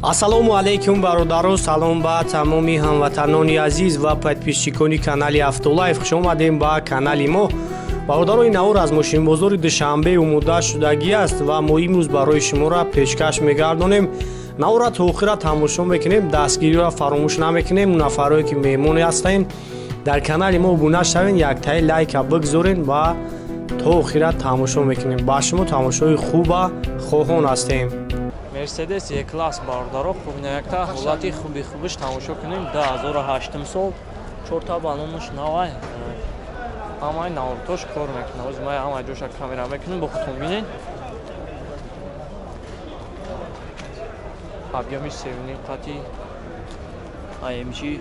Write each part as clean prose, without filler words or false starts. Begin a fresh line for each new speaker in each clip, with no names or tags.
Ассалому алайкум бародаро, салом ба тамоми ҳамватанони азиз ва подписчикони канали Автолайф. Хуш омадем ба канали мо. Бародаро, ин навор аз мошинбозори Душанбе омода шудагӣ аст ва мо имрӯз барои шуморо пешкаш мегардонем. Навора то охира тамошо мекунем, дастгириро фаромӯш намекунем. Нафарое ки меҳмоне ҳастанд, дар канали мо обуна шавед, яктаи лайка бигзоред ва то охира тамошо мекунем. Ба шумо тамошои хуба хоҳон ҳастем.
Мерседес Е-класс бародаро, хуб якта ҳолати хуби хубиш тамошо кунем. 2008 сол, чорта баллонаш навай, ҳамаи навртош кор мекунад. Ҳозир ман ҳамаи ҷоша камера мекунем, бо худтон бинед. Объёми севни қати AMG.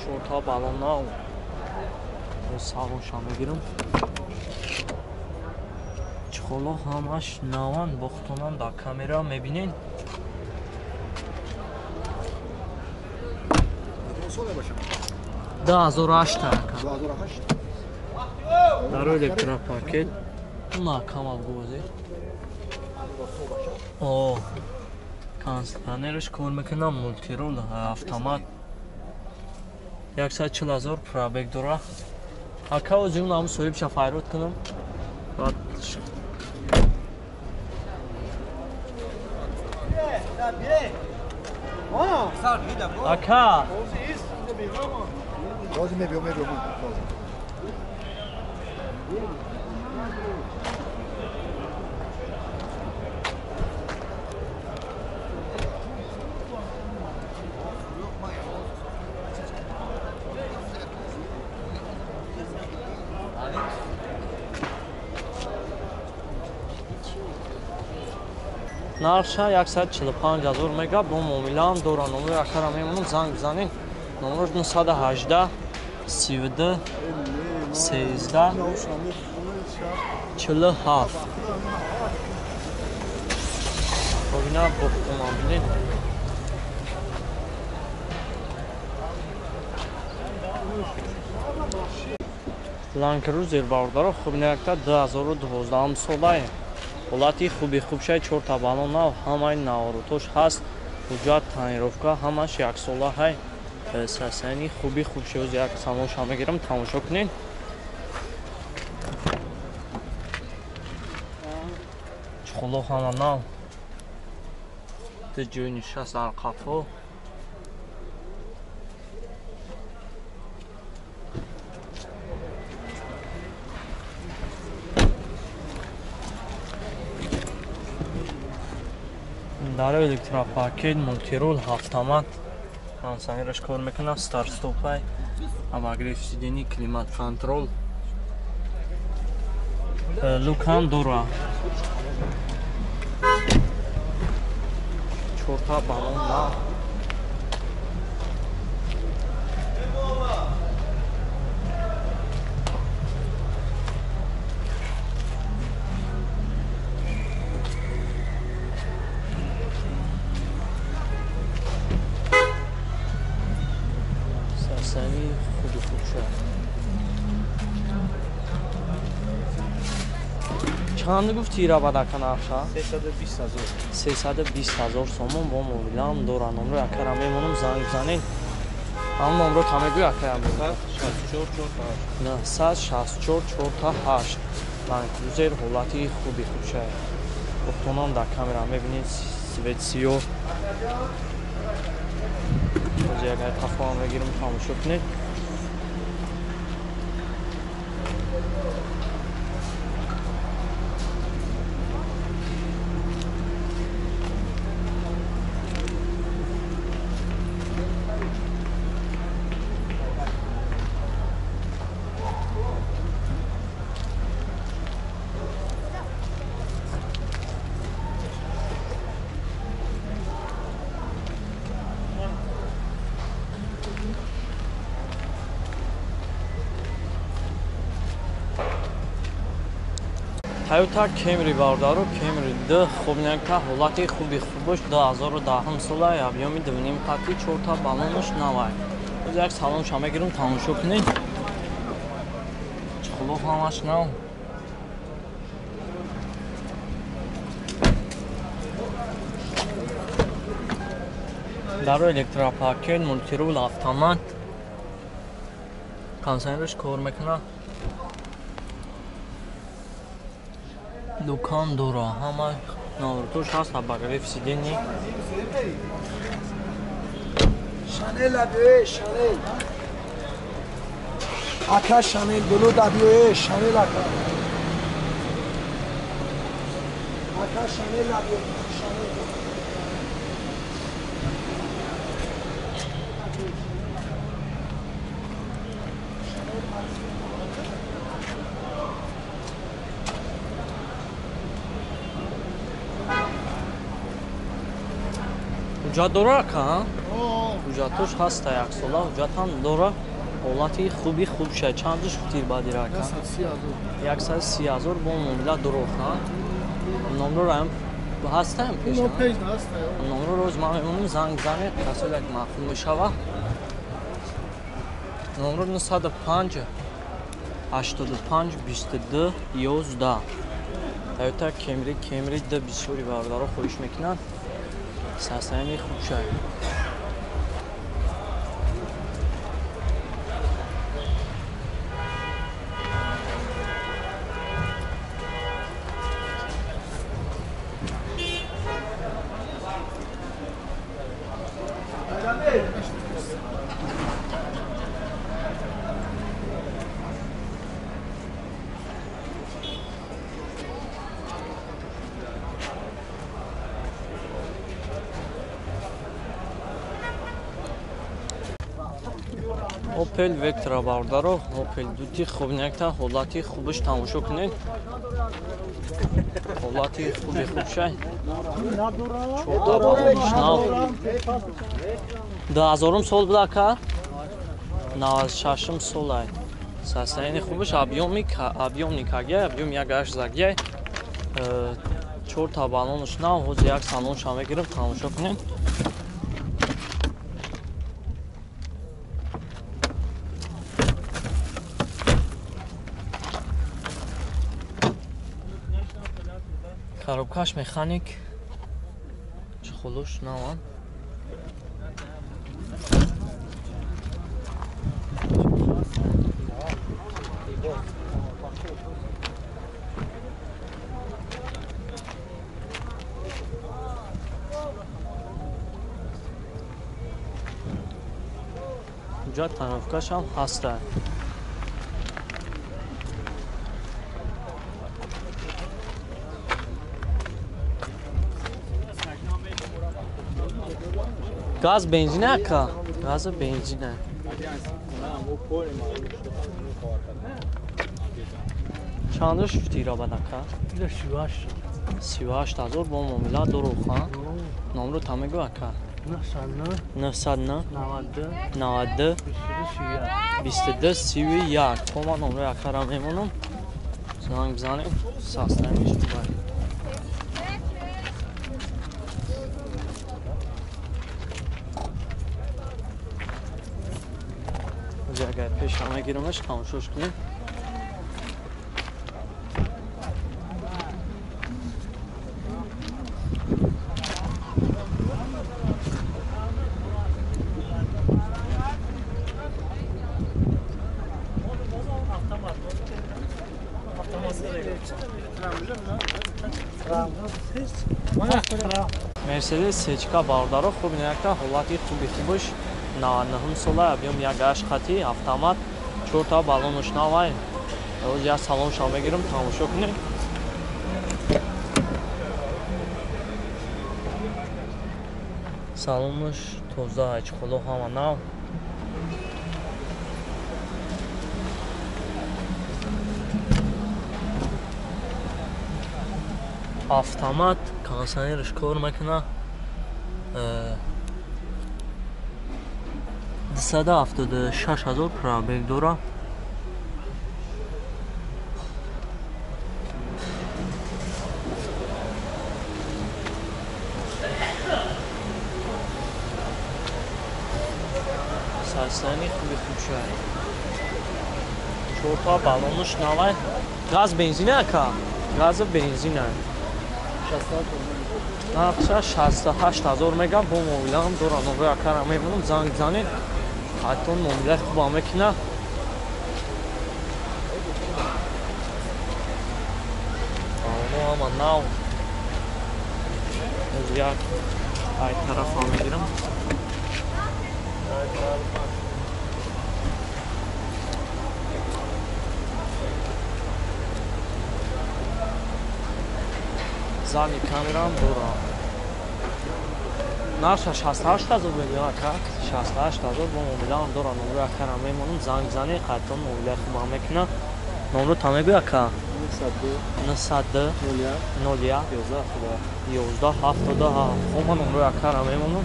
Чорта баллон нав. Салонша мегирам. Чхоло ҳамаш наван, бо худтонам дар камера мебинед. 2008 ака. Дар электропакет. На камал гӯзе. О, кондиционерш кор мекунам, мультирул, автомат. 140 000 пробег дора. Ака, озим нам соҳибша файрод кунам. Баъд ака, нархша 145 000 мега, бо муомилаам дора. Номери акара мемонам, занг бизанед. Номерош 918 32 13 47. Бобина, бо худтонам бинед. Ланд Крузер бародаро, хуб якта 2012 солае. Ҳолати хуби хубшай, чорта баллон нав, ҳамаи наворотош ҳаст, ҳуҷҷат, тонировка ҳамаш яксола ҳай. Сасани хуби хубшай, оз як салонша мегирам, тамошо кунед. Чхоло ҳама нав. Ду ҷои нишаст дар қафо. Дар электропакет, мультирул, автомат, кондиционераш кор мекунад, старт-стопай, обогрев сидений, климат-контрол, люк ҳам дора. Чорта баллон нав. Сасани хуби хуб шуд. Чанд гуфти ира бадака нарха?
320 000.
320 000 сомон бо мобилам дора. Номро акара мемонам, занг бизанед. Ҳам номро та мегӯй акаям?
964
964 48. Ланд Крузер ҳолати хуби хуб шуд. Худтонам дар камера мебинед, свет сиёҳ. Ҳозир як қафоам мегирам, тамошо кунед. Toyota Camry бародаро, Camry 2 хуб якта ҳолати хуби хубаш, 2010 сола, объёми 2.5 қати, чорта баллонаш навай. Оз як салонша мегирам, тамошо кунед. Чхоло ҳамаш нав. Даро электропакет, мультирул, автомат. Кондиционерш кор мекунад. Дукон дора, ҳама наворотош ҳаст, обогрев сидений.
Шанел абиё, Шанел. Ака Шанел, булуд абиё, Шанел ака. Ака Шанел абиё, Шанел.
Ҳуҷҷат дора ака? Ҳуҷҷатош ҳаста, яксола ҳуҷҷат ҳам дора. Ҳолати хуби хуб шад. Чанд душ футир бадира ака? 130 000 бо муомила дурӯғ, ҳа? Номро ҳам ҳастаям пеш? Номро рӯз ман мемонам, занг бизанед, касоне як маъқул мешава. Номро 905 85 22 11. Toyota Camry, Camry д бисёри бародаро хоҳиш мекунанд. Состояние хуб шад. Opel Vectra бародаро, Opel дути хуб якта ҳолати хубаш тамошо кунед. Ҳолати хуби хуб шай. Чорта балонш нав. 2000 сол буда ака? 96 сол ай. Состояние хубаш, объёмни кагия, объём як ҳашт загия. Чорта балонш нав, ҳозир як салонша мегирам, тамошо кунед. Коробкаш механик, чехолош наван. Инҷа тановкашам ҳаста. Газ бензин ака? Газ бензин. Чанд шуд бад ака? 38 000 бо муомила дурӯғ, ҳа? Номро та мегӯ ака? 909 92 22 31. Хо ман номрои акара мемонам. Занг бизанем, состояние хуб. Агар пеша мегирамаш, тамошош кунем. Мерседес Сечка бародаро, хуб якта ҳолати хуби хубаш. 99 сола, объём як ҳашт хати, автомат, чорта баллонаш навай. Ҳозир як салонша мегирам, тамошо кунем. Салонаш тоза, ҳеҷ-холо ҳама нав. Автомат, кондиционерш кор мекунад. 276 000 пробег дора. Состояние хуби хуб шуд. Чорта баллонаш навай. Газ бензин ака? Газ бензин. Нархша 68 ҳазор мегам, бо муомилаам дора. Номрои акара мемонам, занг занед. Ҳатто муомилаи хубам мекунад. Балоно ҳама нав. Як ай тарафа мегирам. Зани камерам дорам. Нарша 68 ҳазор мегӯям ака, 68 ҳазор бо муомилаам дорам. Номрои акара мемонам, занг зани, қайтон муомилаи хубам мекунад. Номро та мегӯй ака? 902 01 11 77. Хоб, ман номрои акара мемонам.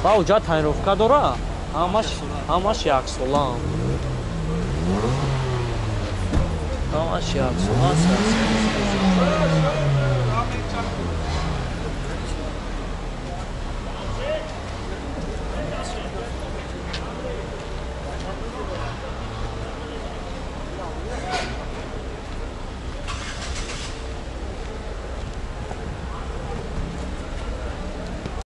Ба уҷа тонировка дора? Ҳамаш яксолаам. Ҳамаш яксола.